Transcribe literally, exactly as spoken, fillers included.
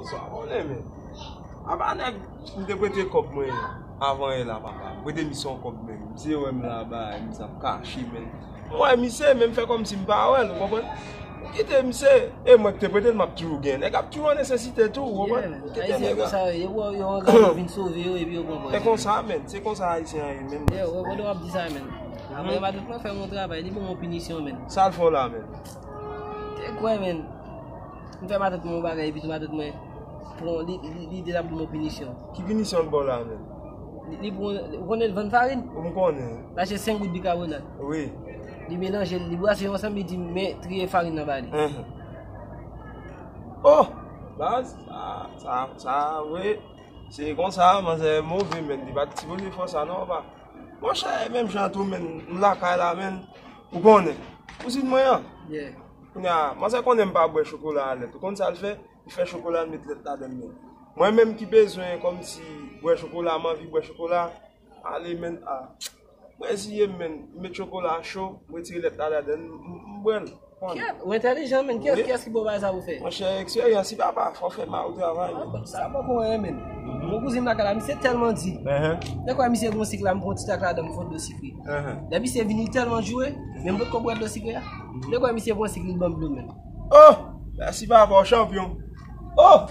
Sa konnen, men. Apa nèg m te prete kòb mwen avan yè la, papa. M prete misye yon kòb, men. Misye wè m la, bay, misye ap kache, men. M wè misye, men m fè kòmsi m pa wè l, ou konprann? M kite misye, e mwen ki te prete l, m ap toujou gen. Nèg ap toujou an nesesite tou, ou konprann? M kite nèg la. Yo angaje vin sove yo, epi yo pran. E konsa, men. Se konsa Ayisyen an ye, men. Yo, ou konprann w ap di sa, men. Apre, matant mwen fè yon travay, li ban mwen pinisyon, men. Sa l fè w la, men? Te kwè, men. M fè matant mwen yon bagay, epi tou matant mwen pran, li, li, li di l ap ban mwen pinisyon. Ki pinisyon l ba w la, men? Li, li pran, ou konnen l vann farin? M konnen. L achte senk goud bikarbonat. Wi. Li melanje l, li brase yo ansanm, li di m, men triye farin nan ba li. Enhen. Oh! Baz, sa, sa, sa, wi. Se konsa, manzè move, men. Li pa t sipoze fè sa, non, papa. Monchè, menm jan tou, men, m lakay la, men. Ou konnen. Kouzin mwen an. Yeah. Kounye a, manzè konnen m pa bwè chokola a nèt. Ou konn sa l fè? Li fè chokola, l met lèt ladan l, men. Mwen menm ki bezwen kòmsi bwè chokola, m anvi bwè chokola. Ale, men, a. Mwen eziye, men. M met chokola a cho, m retire lèt la ladan l, m, m, m bwè l. Kèt, ou entèlijan, men. Kiyès, kiyès ki ba w bagay sa pou fè? Monchè, eksperyans, wi, papa, fò w fè mal travay, men. Sa poko anyen, men. Mon kouzin lakay la, misye tèlman di. Enhen. Te kwè misye gon sik la, m pran ti tak ladan, m fè dlo sikre. Enhen. Lè misye vini, li tèlman joure, men m potko bwè dlo sikre a. Te kwè misye pran sik, li ban m dlo, men. Oh! Mèsi, papa, w chanpyon. Oh!